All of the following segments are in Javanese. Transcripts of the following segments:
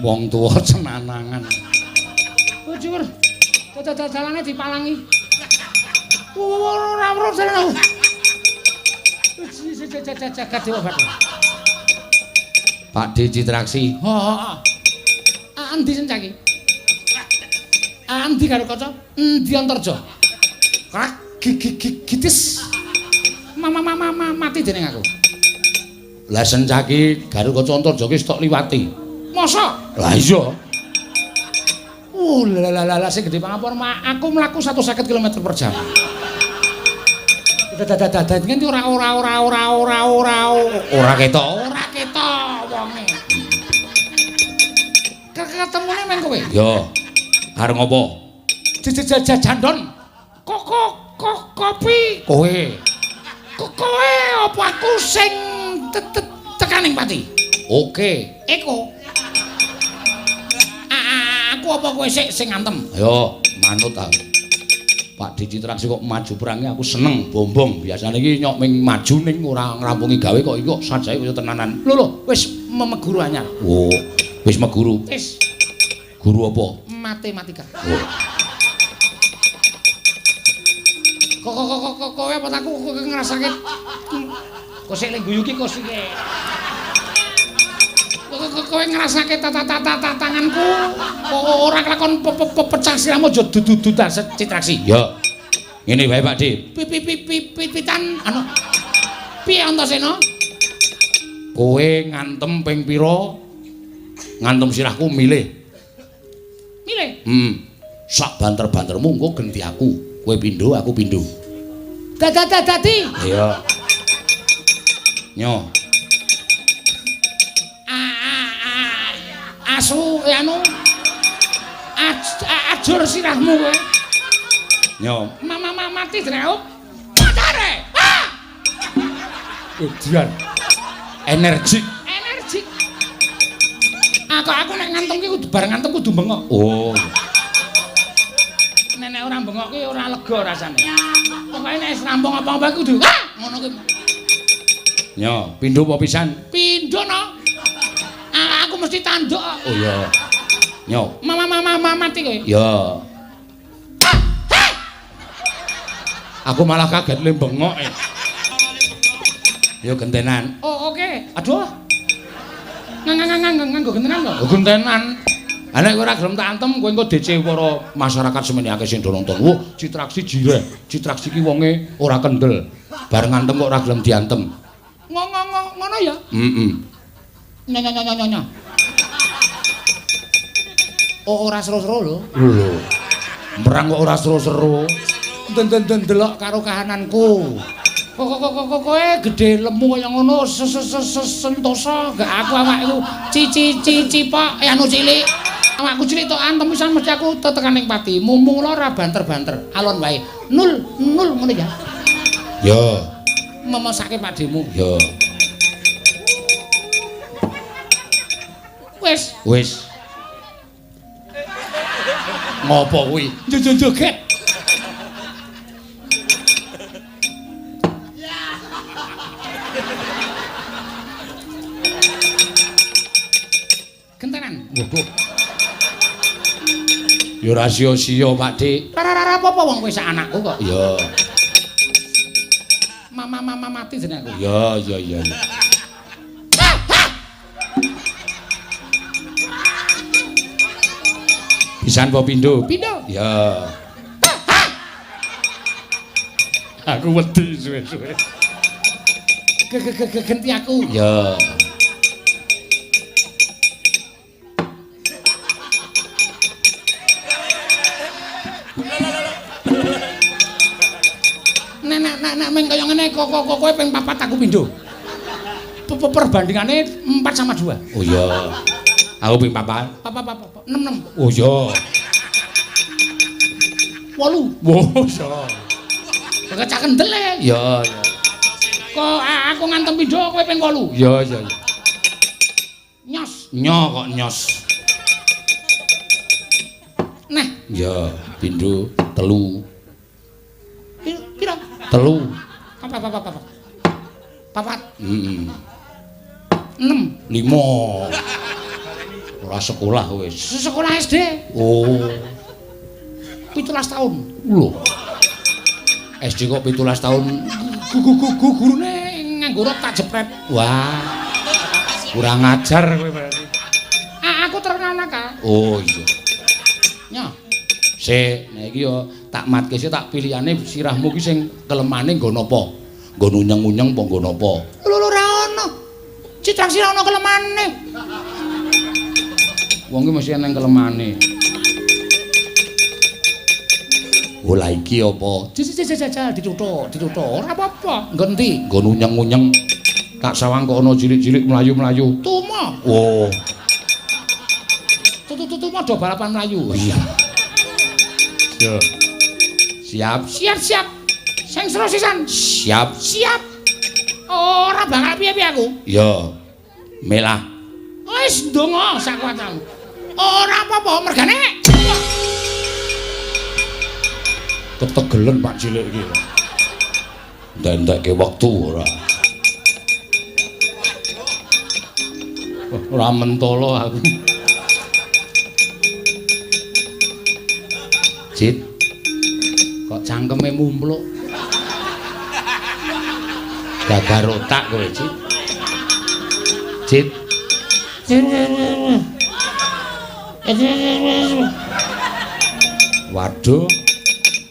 Wong tuwa cenanangan. Oh, dhuwur. Dalane dipalangi. Ora ora dalan aku. Jagat dewa Bathara. Pak D Citraksi. Heeh. Endi sencaki? Endi karo kaca? Endi Antarja? Krak gitis. Mama mama mati dening aku. Lah sencaki Garukaca Antarja ki tok liwati. Masa? Lah iya. Lah lah lah sing gedhe pangapura aku mlaku 150 km per jam. Dadah nganti ora ora ora ora ora ora ora ketok. Ora ketok wonge. Ketemune men kowe. Ya. Arep ngopo? Jandon. Kok kopi kowe. Kowe apa aku sing tekaning pati? Oke. Eko. Aku apa kowe sik sing ngantem? Ayo, manut aku. Pak D Citraksi kok maju perange aku seneng, bombong. Biasane iki nyok ming maju ning ora ngrampungi gawe kok iki kok sajae kaya tenanan. Lho lho, wis memeguru anyar. Oh, wis meguru. Wis. Guru apa? Matematika. Oh. Kok kowe apa aku ngrasake kok sik guyu ki kok sik. Kowe ngrasake tanganku ora kelakon pecah sirahmu aja dudu-dudan Citraksi. Ya. Ngene wae Pak D. Pitan anu. Piye Antasena? Kowe ngantem ping pira? Ngantem sirahku milih. Milih? Heeh. Sak banter-bantermu engko genti aku. Kowe pindho, aku pindho. Dadi. Iya. Nyo. Asu anu ajur sirahmu kowe. Nyo. Mama mati jenenge. Pacare. Ah! Edian. Energik. Energik. Aku nek ngantem ki kudu bareng ngantem kudu bengok. Oh. Nek ora bengok ki ora lega rasane. Pokoke nek wis rampung apa-apa kudu ah ngono ki. Nyo, pindho apa pisan? Pindho no. Aku mesti tanduk. Oh iya. Nyo. Mama mati kowe. Ya. Aku malah kaget le bengok. Yo gentenan. Oh oke. Aduh. Nganggo gentenan to? Oh gentenan. Ha nek ora gelem tak antem kowe engko DC para masyarakat semene akeh sing do nonton. Wah, Citraksi jireh. Citraksi ki wonge ora kendel. Bareng ngantem kok ora gelem diantem. Ngono ya? Heeh. Nyo. Oh ora seru-seru lho. Lho. Merang kok ora seru-seru. Ndelok karo kahananku. Kok kowe gedhe lemu kaya ngono sentosa gak aku awakku cici-cici pak anu cilik. Awakku cilik tok antem pisan mesti aku tetekan ning pati. Mula ora banter-banter, alon wae. Nul nul ngono ya. Ya. Memesake pakdemu. Ya. Wis. Wis. Ngopo kuwi? Joget. Gentenan. Waduh. Ya ora sia-sia, Pak Dik. Ora apa-apa wong kowe sak anakku kok. Ya. Mama mati jeneng aku. Ya ya ya. Pisan apa pindho? Pindho. Ya. Aku wedi suwe-suwe. Genti aku. Ya. Nek meng kaya ngene kok kowe ping 4 aku pindho. Perbandingane 4 sama 2. Oh iya. Aku ping 4. 4 6 6. Oh iya. 8. Wo iya. Kecak kendel e. Ya ya. Kok aku ngantem pindho kowe ping 8. Ya ya. Nyos. Nyo kok nyos. Neh. Ya, pindho 3. Piro? 3. Apa. 4. Heeh. 6. 5. Ora sekolah kowe. Sekolah SD. Oh. 17 tahun. Lho. SD kok 17 tahun. Gurune nganggo rok tak jepret. Wah. Kurang ajar kowe berarti. Aku terkenal nakal. Oh iya. Nyoh. Sik, nek iki yo tak matke sik tak pilihane sirahmu ki sing kelemane nggo napa? Nggo unyeng-unyeng apa nggo napa? Lho ora ono. Citraksi ora ono kelemane. Wong ki mesti eneng kelemane. Oh lah iki apa? Jajal dituthuk, dituthuk. Ora apa-apa. Nggo endi? Nggo unyeng-unyeng. Tak sawang kok ana cilik-cilik mlayu-mlayu. Tuma. Oh. Tutu-tutu do balapan mlayu. Iya. Yo. Siap. Siap, siap. Sing seru sisan. Siap. Siap. Ora bakal piye-piye aku. Yo. Melah. Wis ndonga sak kuwatamu. Ora apa-apa mergane. Ketegelen Pak Cilik iki. Ndendekke wektu ora. Ora mentolo aku. Cit. Kok cangkeme mumpluk? Gagar otak kowe, Cit. Cit. Waduh.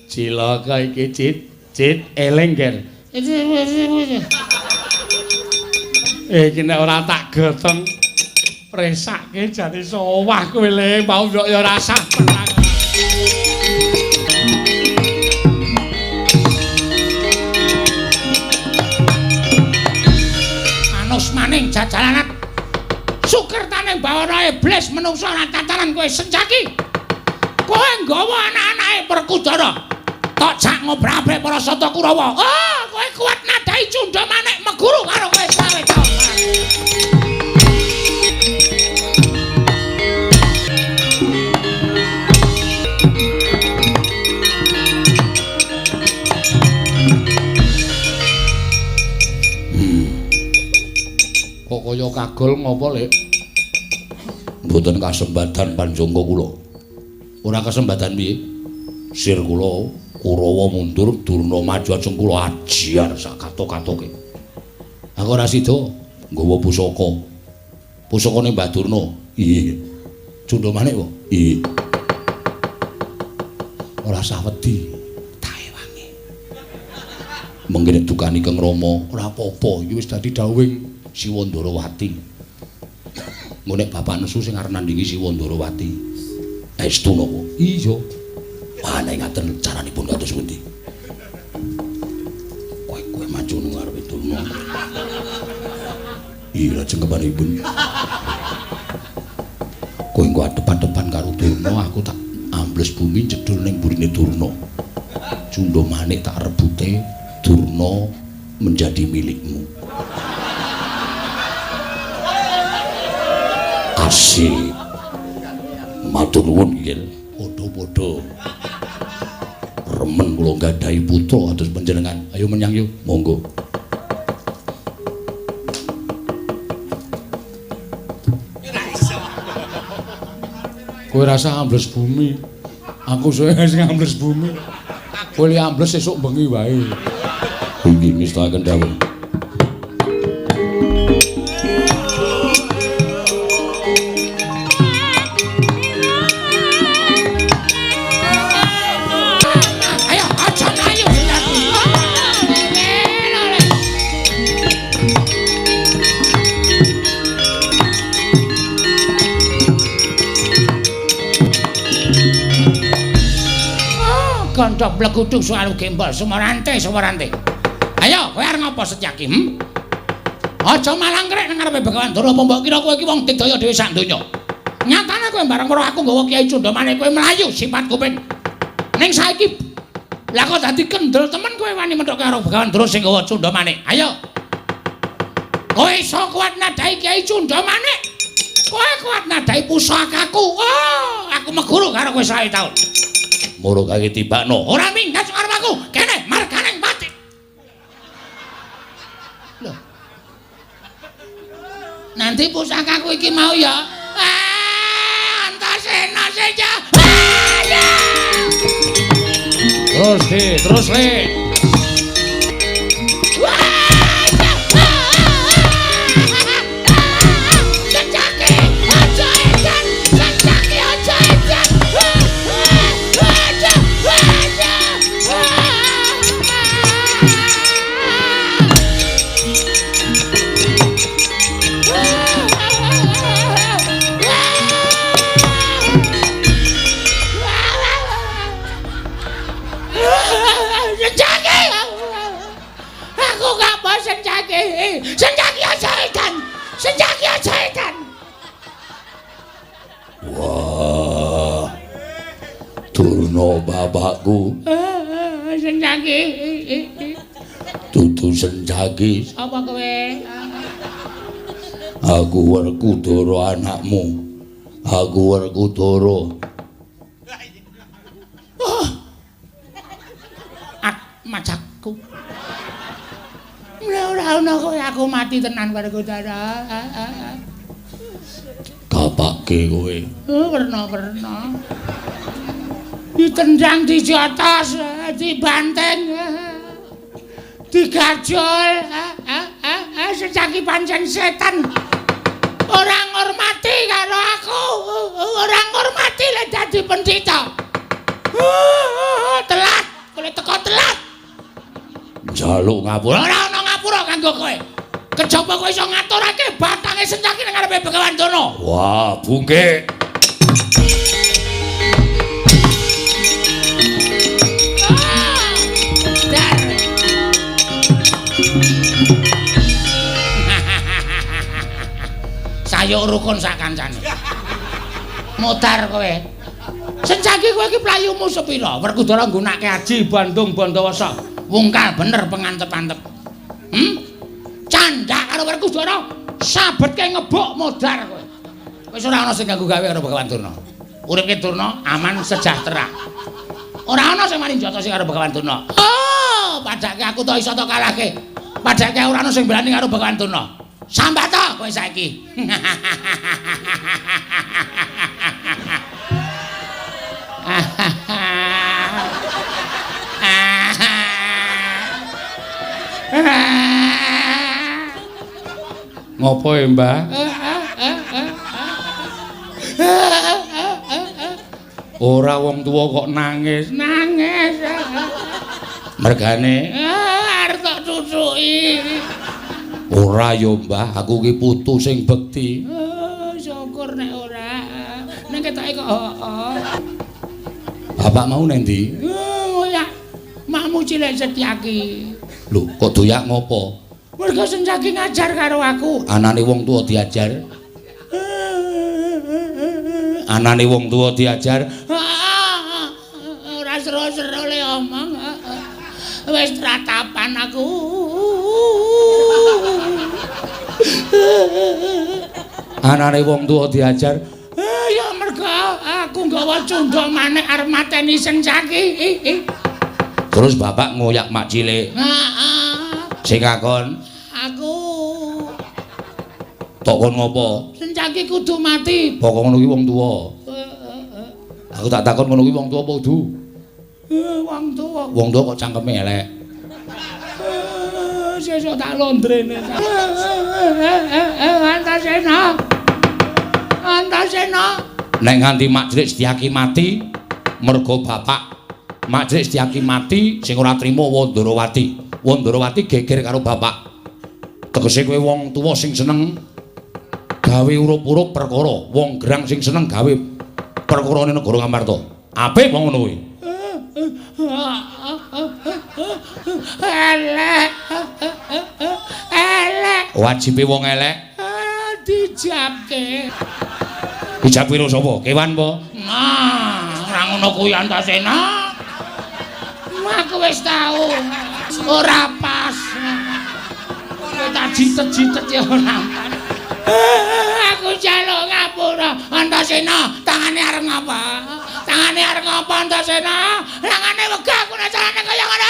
Cilaka iki, Cit. Cit, eling, Ger. Iki nek ora tak gotong presake jane sowah kowe le, mau mbok ya ora sah perang. Manus maning jajalanat. Sukertaning bawana iblis menungsa ora tatanan kowe Sencaki. Kowe nggawa anak-anake Werkudara. Tok jak ngobrabek para Sata Kurawa. Oh, kowe kuat nadai Cunda Manik meguru karo kowe sawe taun. Kok kaya kagol ngopo, Lek? Mboten kasembatan panjangka kula. Ora kasembatan piye? Sir kula Kurawa mundur, Durna maju, ajeng kula ajiar sak katok-katoke. Aku ora sida nggawa pusaka. Pusakane Mbah Durna. Iya. Cunda Manik wae. Iya. Ora sah wedi, tak ewangi. Mengkene dukani Kang Rama, ora apa-apa, iki wis dadi dawuhing Siwa Ndarawati. Engko nek bapak nesu sing arep nandingi Siwa Ndarawati. Estu napa? Iya. Wah, nek ngaten caranipun kados pundi? Kowe kowe maju nang ngarepe Durna. Iya, lajeng kepanipun. Kowe engko adep-adepan karo Durna, aku tak ambles bumi jedul ning burine Durna. Cunda Manik tak rebute, Durna menjadi milikmu. Asik. Matur nuwun, Gil. Padha-padha. Remen kula nggadahi putra atus panjenengan. Ayo menyang yuk, monggo. Kowe rasa ambles bumi. Aku sing ambles bumi. Kowe li ambles sesuk bengi wae. Inggih ngestakaken dawuh. Gandha bleguduk sualu gembol sumorante sumorante. Ayo kowe arep ngopo Setyaki? Aja malangkrek nang ngarepe Begawan Ndara, apa mbok kira kowe iki wong digdaya dhewe sak donya. Nyatane kowe bareng weruh aku nggawa Kyai Cunda Manik kowe mlayu sifat kuping. Ning saiki lah kok dadi kendel temen kowe wani menthok karo Begawan Ndara sing nggawa Cunda Manik. Ayo. Kowe iso kuat nadai Kyai Cunda Manik. Kowe kuat nadai pusakaku. Oh, aku meguru karo kowe 100 taun. Moro kaki tibakno. Ora minggat karo aku. Kene marganing pati. Lho. Nanti pusakaku iki mau ya. Ah! aja. Terus di, terus le. Sencaki aja edan, sencaki aja edan. Aja, aja. Sencaki. Aku gak mau sencaki. Sencaki aja edan. Sencaki aja edan. Wah. Durna bapakku. Sencaki. Dudu Sencaki. Apa kowe? Aku Werkudara anakmu. Aku Werkudara. Oh. Majakku. Ora ono kowe aku mati tenan Werkudara. Kapake kowe. Werna-werna. Ditendang dijotos, dibanting, digajol. Sencaki pancen setan. Ora ngormati karo aku, ora ngormati lek dadi pendhita. Telat, kowe teko telat. Njaluk ngapura. Ora ana ngapura kanggo kowe. Kejaba kowe iso ngaturake batange Sencaki nang ngarepe Begawan Durna. Wah, bungke. Dar. Sayuk rukun sak kancane. Modar kowe. Sencaki kowe iki playumu sepira? Werkudara nggunakake aji Bandung Bandawasa. Wungkal bener pengantep-antep. Candhak karo Werkudara sabetke ngebuk modar kowe. Wis ora ana sing ganggu gawe karo Begawan Durna. Uripke Durna aman sejahtera. Ora ana sing wani njotosi karo Begawan Durna. Oh, padake aku to iso to kalahke. Padake ora ana sing berani karo Begawan Durna. Sambat to kowe saiki. Ngopo e, Mbah? Ora wong tuwa kok nangis. Nangis. Mergane arep tok cucuki. Ora yo, Mbah, aku ki putu sing bekti. Syukur nek ora. Nek ketoke kok heeh. Bapak mau nang ndi? Ngoyak. Makmu cilik Setyaki. Lho, kok doyak ngopo? Mergo Sencaki ngajar karo aku. Anane wong tuwa diajar. Anane wong tuwa diajar. Ora seru-seru le omong. Wis tratapan aku. Anane wong tuwa diajar. Ya mergo aku nggawa cundha manik arep mateni Sencaki. Terus bapak ngoyak mak cilik. Heeh. Sing ngakon aku. Tok kon ngopo? Sencaki kudu mati. Pokok ngono kuwi wong tuwa. Aku tak takon ngono kuwi wong tuwa apa kudu? Wong tuwa. Wong tuwa kok cangkeme elek. Sesuk tak londrene. Antasena. Antasena. Nek nganti mak cilik Setyaki mati mergo bapak mak cilik Setyaki mati sing ora trima Wandarawati. Wandarawati geger karo bapak. Tegese kowe wong tuwa sing seneng gawe urup-urup perkara, wong gerang sing seneng gawe perkarane negara Ngamarta. Apik wong ngono kuwi. Elek. Elek. Wajibe wong elek dijabke. Dijabke karo sapa? Kewan apa? Nah, ora ngono kuwi Antasena. Aku wis tau. Ora pas. Kowe tak jitet-jitet ya ora. Aku njaluk ngapura Antasena, tangane arep ngapa? Tangane arep ngapa Antasena? Tangane wegah aku nek carane kaya ngono.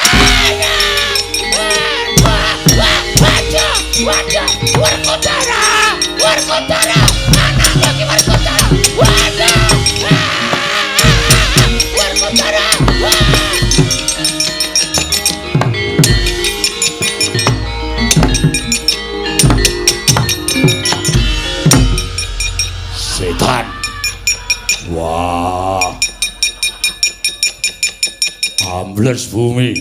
Waduh, waduh, Werkudara, Werkudara, anakku iki Werkudara. Waduh. Wah. Ambles bumi.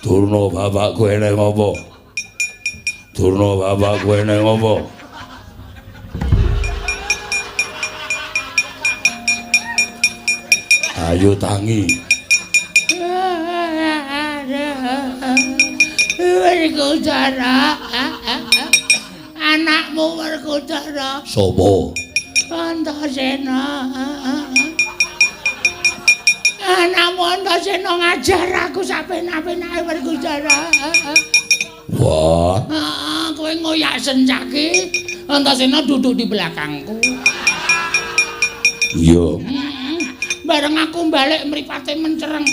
Durna bapakku eneng apa? Durna bapakku eneng apa? Ayo tangi. Werkudara. Anakmu Werkudara. Sopo? Antasena. Anakmu Antasena ngajar aku sapenak-penake Werkudara. Wah. Heeh, kowe ngoyak Sencaki. Antasena duduk di belakangku. Iya. Bareng aku balik mripate mencereng.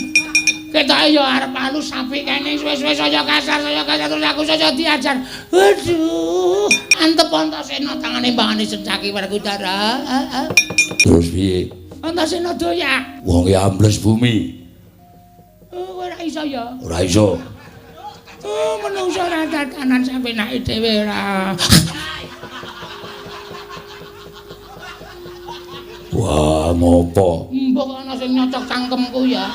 Ketoke ya arep halus apik kene suwe-suwe saya kasar terus aku saya diajar. Aduh, antep Antasena tangane mbangane Sencaki Werkudara. Terus piye? Antasena doyak. Wong e ambles bumi. Oh, ora iso ya. Ora iso. Oh, menungso ora tatanan sampenake dhewe ora. Wah, ngopo? Mbok ana sing nyocok cangkemku ya.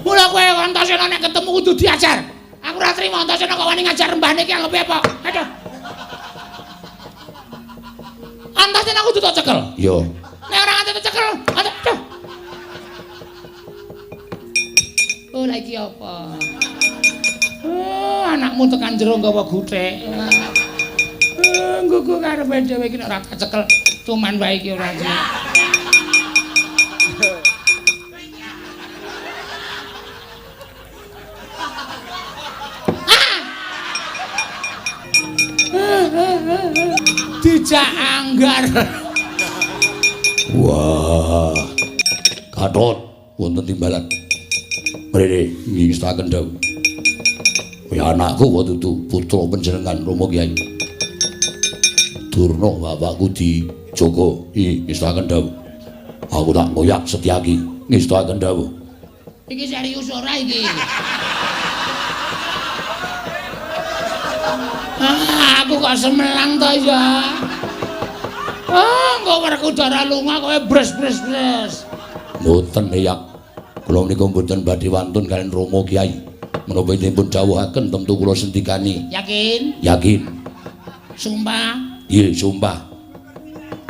Mula kowe Antasena nek ketemu kudu diajar. Aku ora trimo Antasena kok wani ngajar mbahne iki anggepe apa? Aduh. Antasena kudu tak cekel. Iya. Nek ora nganti tak cekel, aduh. Oh, lha iki apa? Oh, anakmu tekan jero nggawa guthek. Nggugu karepe dhewe iki nek ora tak cekel, cuman wae iki ora. Dijak anggar. Wah. Gatot wonten timbalan. Mrene ngestaken dawuh. Ya anakku wa dudu putra panjenengan Rama Kyai. Durna bapakku dijaga. Ngestaken dawuh. Aku tak ngoyak Setyaki. Ngestaken dawuh. Iki serius ora iki? Ah, aku kok semelang to ya. Ah, engko Werkudara lunga kowe bres-bres-bres. Mboten yak. Kula menika mboten badhe wantun kaliyan Rama Kyai. Menapa dipun dawuhaken tentu kula sendikani. Yakin? Yakin. Sumpah? Nggih, sumpah.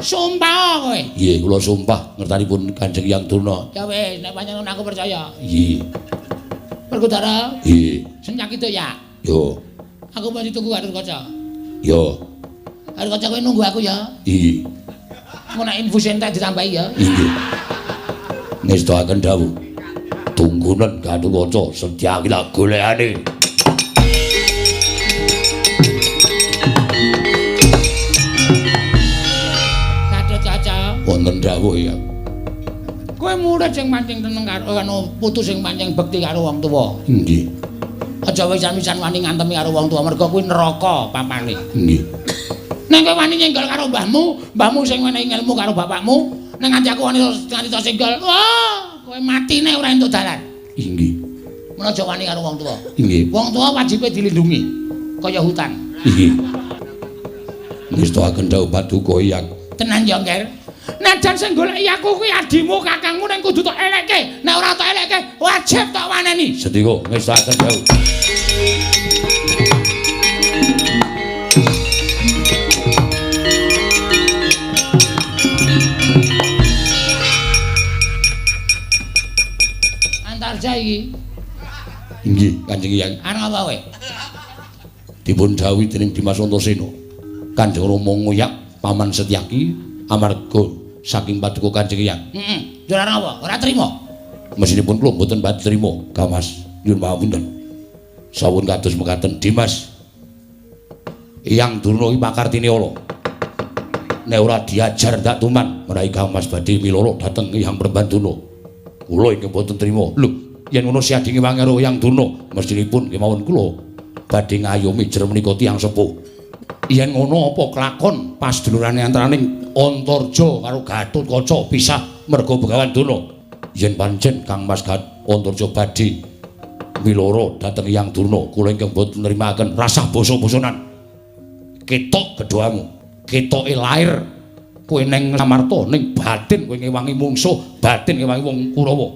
Sumpah kowe? Nggih, kula sumpah ngertanipun Kanjeng Hyang Durna. Ya wis, nek pancen ngono aku percaya. Nggih. Werkudara? Nggih. Senyaki to ya? Yo. Aku mesti tunggu Gatotkaca. Yo. Gatotkaca kowe nunggu aku ya. Nggih. Engko nek infus entek ditambahi ya. Nggih. Ngestakaken dawuh. Tunggunen Gatotkaca Setyaki lak golekane. Gatotkaca. Wonten dawuh ya. Kowe murid sing pancen teneng karo anu putu sing pancen bekti karo wong tuwa. Nggih. Aja wisan-wisan wani ngantemi karo wong tuwa mergo kuwi neraka papane. Nggih. Nek kowe wani nyenggol karo mbahmu, mbahmu sing wenehi ngelmu karo bapakmu, nek nganti aku wani nganti tok senggol, wah, kowe matine ora entuk dalan. Nggih. Mula aja wani karo wong tuwa. Nggih. Wong tuwa wajibe dilindungi kaya hutan. Nggih. Ngestakaken dawuh paduka Hyang. Tenan ya, Ngger. Najan sing goleki aku kuwi adimu, kakangmu ning kudu tok elekke. Nek ora tok elekke, wajib tok waneni. Sedika ngestakaken dawuh. Antarja iki. Nggih, Kanjeng Hyang. Arep apa kowe? Dipun dawuhi dening Dimas Antasena. Kanjeng Rama ngoyak Paman Setyaki amarga saking paduka Kanjeng Hyang. Heeh. Yo ora apa? Ora trima. Mesinipun kula mboten badhe trima, Kamas. Nyuwun pangapunten. Sawun kados mekaten Dimas. Hyang Durna iki pakartine ala. Nek ora diajar ndak tuman menawi Kamas badhe miloro dhateng Hyang Prembanduna. Kula ingkang mboten trima. Lho, yen ngono siadinge wangi karo Hyang Durna, mestinipun kemawon kula badhe ngayomi jer menika tiyang sepuh. Yen ngono apa kelakon pasdulurane antaraning Antarja karo Gatotkaca pisah merga Begawan Durna. Yen pancen Kang Mas Antarja badhe miloro dhateng Hyang Durna, kula ingkang boten nrimakaken rasah basa-basanan. Ketok gedhoamu. Ketoke lair kowe ning Ngamarta, ning batin kowe ngewangi mungsuh, batin ngewangi wong Kurawa.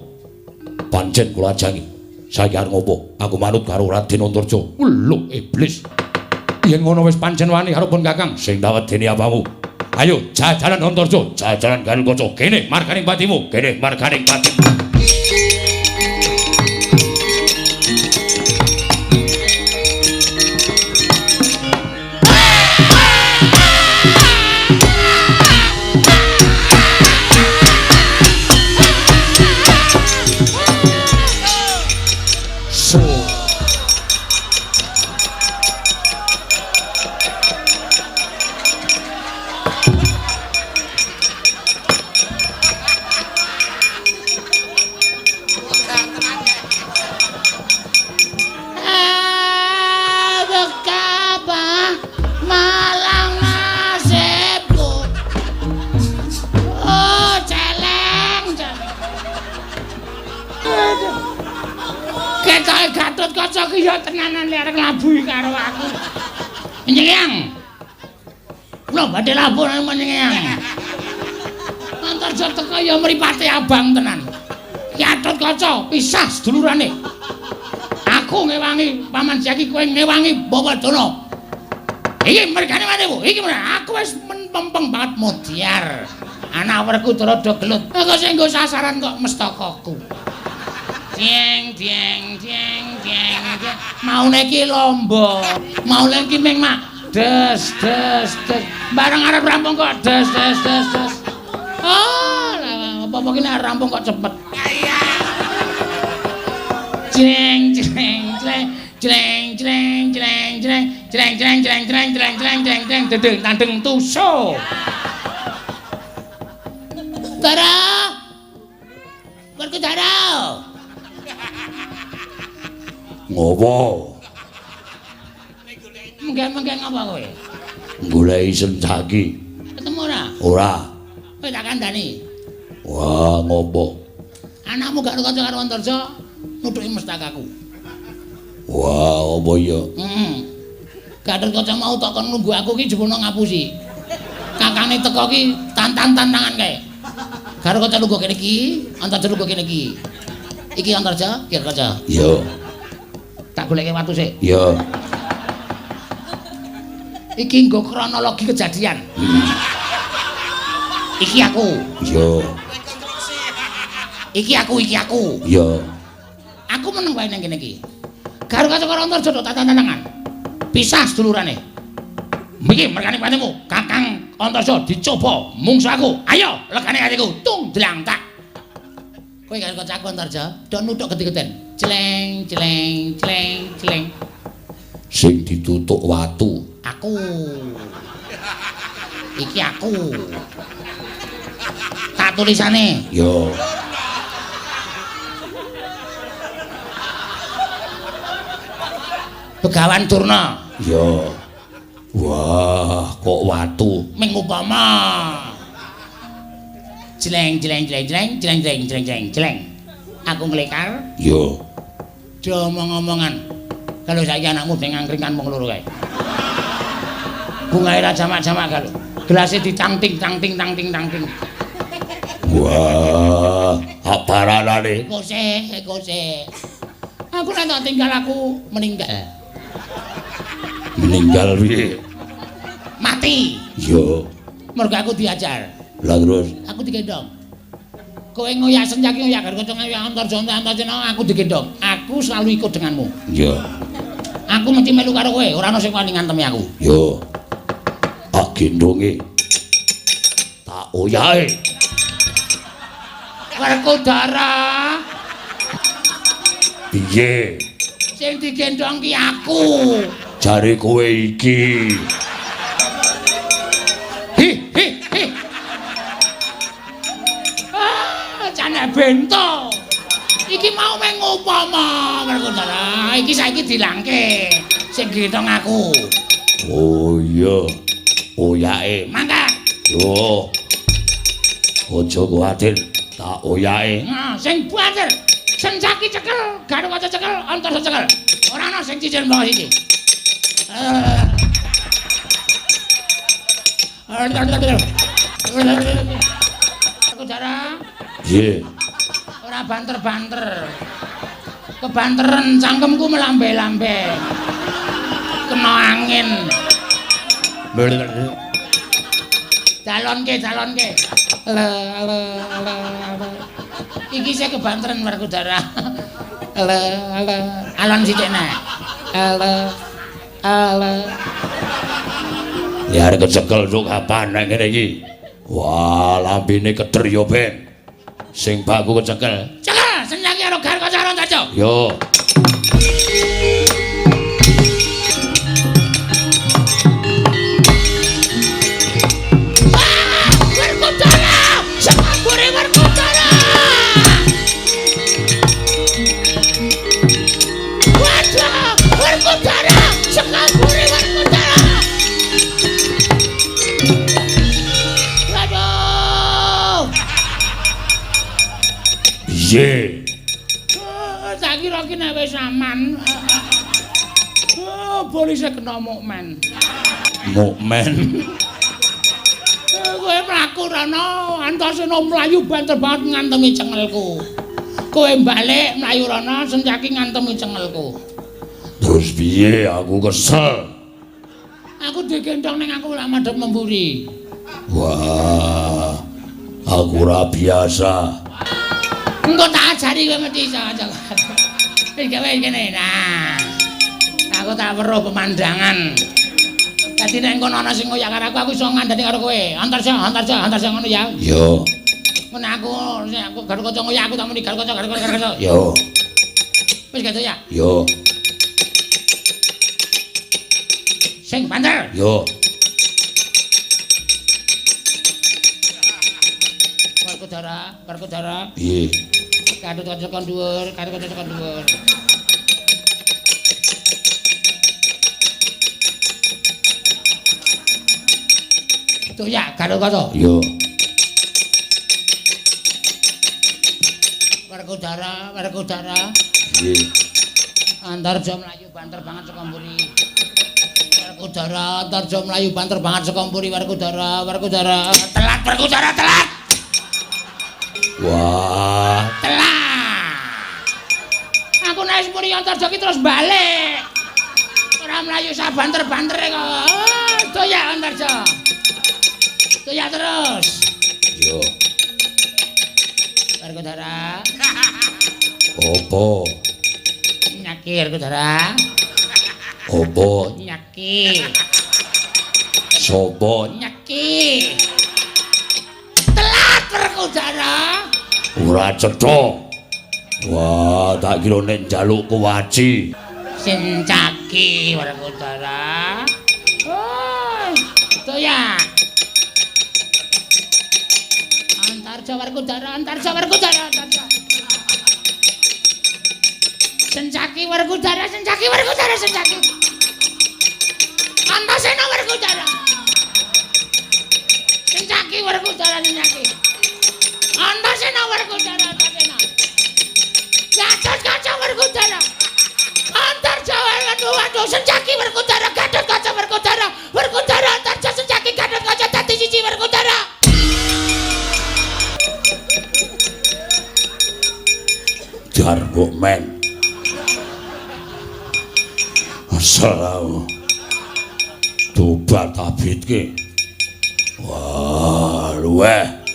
Pancen kula ajangi. Saiki arep ngopo? Aku manut karo Raden Antarja. Lho, iblis. Yen ngono wis pancen wani karo pun Kakang sing tak wedeni apamu. Ayo jajaran Antarja, jajaran Garukaca. Kene marganing patimu, kene marganing patimu. Tenanan lek arep nglabuhi karo aku. Nyeyang. Kula badhe labuh nang menyang. Antarja teko ya mripate abang tenan. Gatotkaca pisah sedulurane. Aku ngewangi Paman Jaki, kowe ngewangi Bawadana. Iki mergane matimu. Iki aku wis mempeng banget modiar. Anak Werkudara do gelut. Aku sing nggo sasaran kok mestakaku. Jeng jeng jeng jeng jeng. Maune iki lomba. Maune iki ming mak des des des. Bareng arep rampung kok des des des des. Oh, apa-apa ki nek rampung kok cepet. Jeng jeng jeng jeng jeng jeng jeng jeng jeng jeng jeng jeng jeng jeng jeng dedeng tandeng tusuk. Dara. Werkudara. Ngopo? Menggeng-menggeng apa kowe? Goleki Sencaki. Ketemu ora? Ora. Kowe tak kandhani. Wah, ngopo? Anakmu gak kanca karo Antarja nuthuki mestakaku. Wah, apa ya? Heeh. Gatotkaca mau tak kon nunggu aku ki jebono ngapusi. Kakane teko ki tantan-tantangan kae. Karo kanca lungguh kene iki, Antarja lungguh kene iki. Iki Antarja, iki Kaca. Iya. Tak goleke watu sik. Iya. Iki nggo kronologi kejadian. Iki aku. Iya. Iki aku, iki aku. Iya. Aku meneng wae nang kene iki. Karo kanca karo Antarja do tantangan. Pisah sedulurane. Iki merkane patimu, Kakang Antarja dicoba mungsu aku. Ayo legane atiku, tung dlang tak. Kowe karo kancaku Antarja, do nuthuk gede-geden. Jleng jleng jleng jleng. Sing ditutuk watu aku. Iki aku. Tak tulisane. Yo. Begawan Durna. Yo. Wah, kok watu ming upama. Jleng jleng jleng jleng jleng jleng jleng jleng jleng. Aku nglekar. Yo. Do omong-omongan. Kalau saiki anakmu ben ngangkringan wong loro kae. Bungae ra jamak-jamak kalau. Gelase dicangting cangting tangting tangting. Wah, aparanane. Kose, kose. Aku nek tak tinggal aku meninggal. Meninggal piye? Mati. Yo. Mergo aku diajar. Lah terus aku digendong. Kowe ngoyak Sencaki ngoyak Garukaca ngoyak Antarja Antarja aku digendong. Aku selalu ikut denganmu. Iya. Aku mesti melu karo kowe, ora ana sing wani ngantemi aku. Yo. Tak gendonge. Tak oyahe. Werkudara. Piye? Sing digendong ki aku. Jare kowe iki. Hi hi hi. Ah, jane bento. Iki mau meng upama Werkudara. Iki saiki dilangke. Sing gendong aku. Oh iya. Oyake. Mangkat. Yo. Aja kuwatir, tak oyake. Nah, sing buatir. Sencaki cekel, Garukaca cekel, Antarja cekel. Ora ana sing cicil mbok iki. Werkudara. Piye? Ora banter-banter. Kebanteren cangkemku melambe-lambe. Kena angin. Calonke, calonke. Le le le. Iki sing kebanteren Werkudara. Le le. Alon sithik nek. Le le. Ya arep kecekel nduk kapan nek ngene iki. Wah, lambene keder ya ben. Sing baku kecekel. Cekel, senyaki karo Gatotkaca karo Antarja. Yo. Werkudara, sekambure Werkudara. Waduh, Werkudara, sekambure Werkudara. Waduh. Piye? Tak kira ki nek wis aman. Oh, polisi kena mukmen. Mukmen. Kowe mlaku rono, Antasena mlayu banter banget ngantemi cengelku. Kowe balik mlayu rono, Sencaki ngantemi cengelku. Terus piye? Aku kesel. Aku digendong ning aku lak madhep memburi. Wah, aku ora biasa. Engko tak ajari kowe mesti iso aja. Wis gawe kene. Nah. Aku tak weruh pemandangan. Dadi nek engko ana sing ngoyak karo aku, aku iso ngandani karo kowe. Antarja, Antarja, Antarja ngono ya. Yo. Ngono aku, sing aku Gatotkaca ngoyak aku tak muni Gatotkaca, Gatotkaca, Gatotkaca. Yo. Wis gitu ya. Yo. Sing banter. Yo. Werkudara, Werkudara. Piye? Gatotkaca kon dhuwur, Gatotkaca kon dhuwur. Tuh ya, Gatotkaca. Yo. Werkudara, Werkudara. Piye? Antarja mlayu banter banget saka mburi. Werkudara, Antarja mlayu banter banget saka mburi. Werkudara, Werkudara. Telat Werkudara, telat. Wah, telat. Aku nek wis muni Antarja ki terus balik. Ora mlayu sak banter-bantere kok. Oh, doyak Antarja. Doyak terus. Yo. Werkudara. Opo? Nyaki Werkudara. Opo? Nyaki. Sopo? Nyaki. Telat Werkudara. Ora cetha. Wah, tak kira nek njaluk kuwaci. Sencaki Werkudara. Oh, doyak. Antarja Werkudara, Antarja Werkudara, Antarja. Sencaki Werkudara, Sencaki Werkudara, Sencaki. Antasena Werkudara. Sencaki Werkudara, Sencaki. Antasena Werkudara, Antasena. Gatotkaca Werkudara. Antarja waduh waduh Sencaki Werkudara, Gatotkaca Werkudara, Werkudara Antarja Sencaki Gatotkaca dadi siji Werkudara. Jar mukmen. Asal aku. Tobat abitke. Wah, luweh.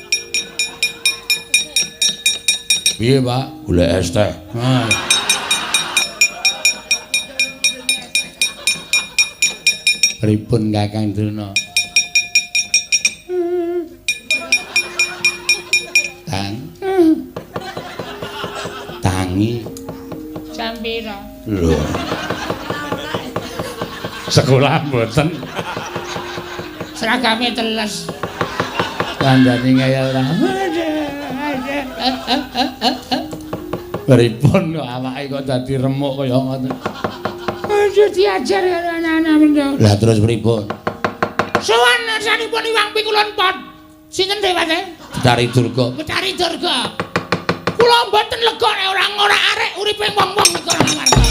Piye, Pak? Golek es teh. Ha. Pripun Kakang Durna? Tang. Tangi. Jam pira? Lho. Sekolah mboten. Seragame teles. Kandhane ngeyel ora. Pripun kok awake kok dadi remuk kaya ngoten. Aja diajar karo anak-anak mendo. Lah terus pripun? Sowan ngersanipun Iwang Pikulun Pot. Sinten dheweke? Betari Durga. Betari Durga. Kula mboten lega nek ora ngorak-arek uripe wong-wong negara warga.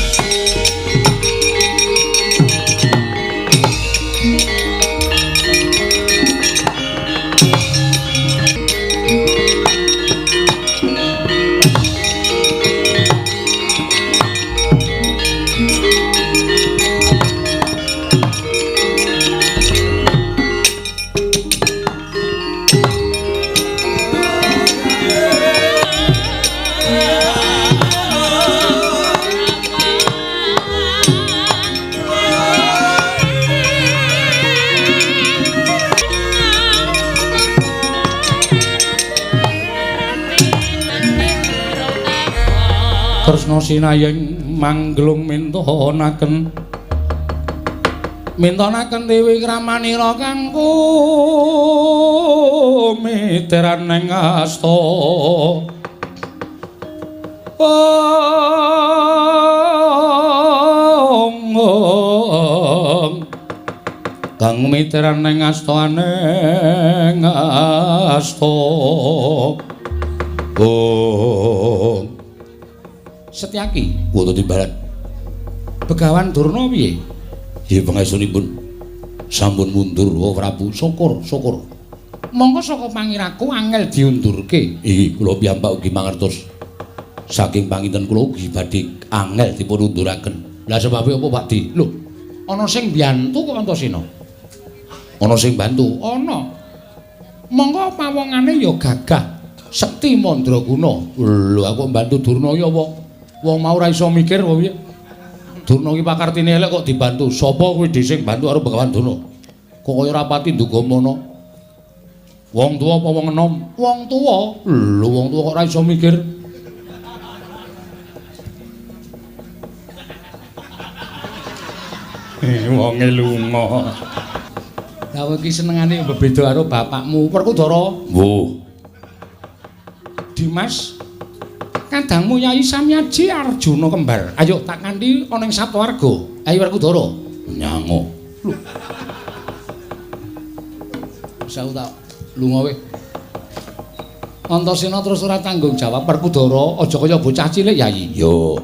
Sinayeng mangglung mintonaken mintonaken Dewi Kramanira kang kumiteran ing asta. Ong kang miteran ing asta aneng asta. Ong Setyaki wonten timbalan. Begawan Durna piye? Nggih pangestunipun sampun mundur wa Prabu. Syukur, syukur. Monggo saka pangiraku angel diundurke. Inggih kula piyambak ugi mangertos. Saking panginten kula ugi badhe angel dipun unduraken. Lah sebabe apa Pak Di? Lho, ana sing mbantu kok Antasena. Ana sing bantu? Ana. Monggo pawongane ya gagah sekti mandraguna. Lho aku mbantu Durna ya apa? Wong mau ora iso mikir apa piye? Durna iki pakartine elek kok dibantu. Sapa kuwi sing bantu karo Begawan Durna? Kok kaya ora pati nduga mono. Wong tuwa apa wong enom? Wong tuwa. Lho wong tuwa kok ora iso mikir. Wonge lunga. Lah kowe iki senengane bebeda karo bapakmu. Werkudara. Mbuh. Dimas, kadangmu Yai Samyaji Arjuna kembar. Ayo tak kanthi ana ing Saptawarga. Ayo Werkudara. Nyango. Lho. Wis aku tak lunga weh. Antasena terus ora tanggung jawab. Werkudara aja kaya bocah cilik Yai. Yo.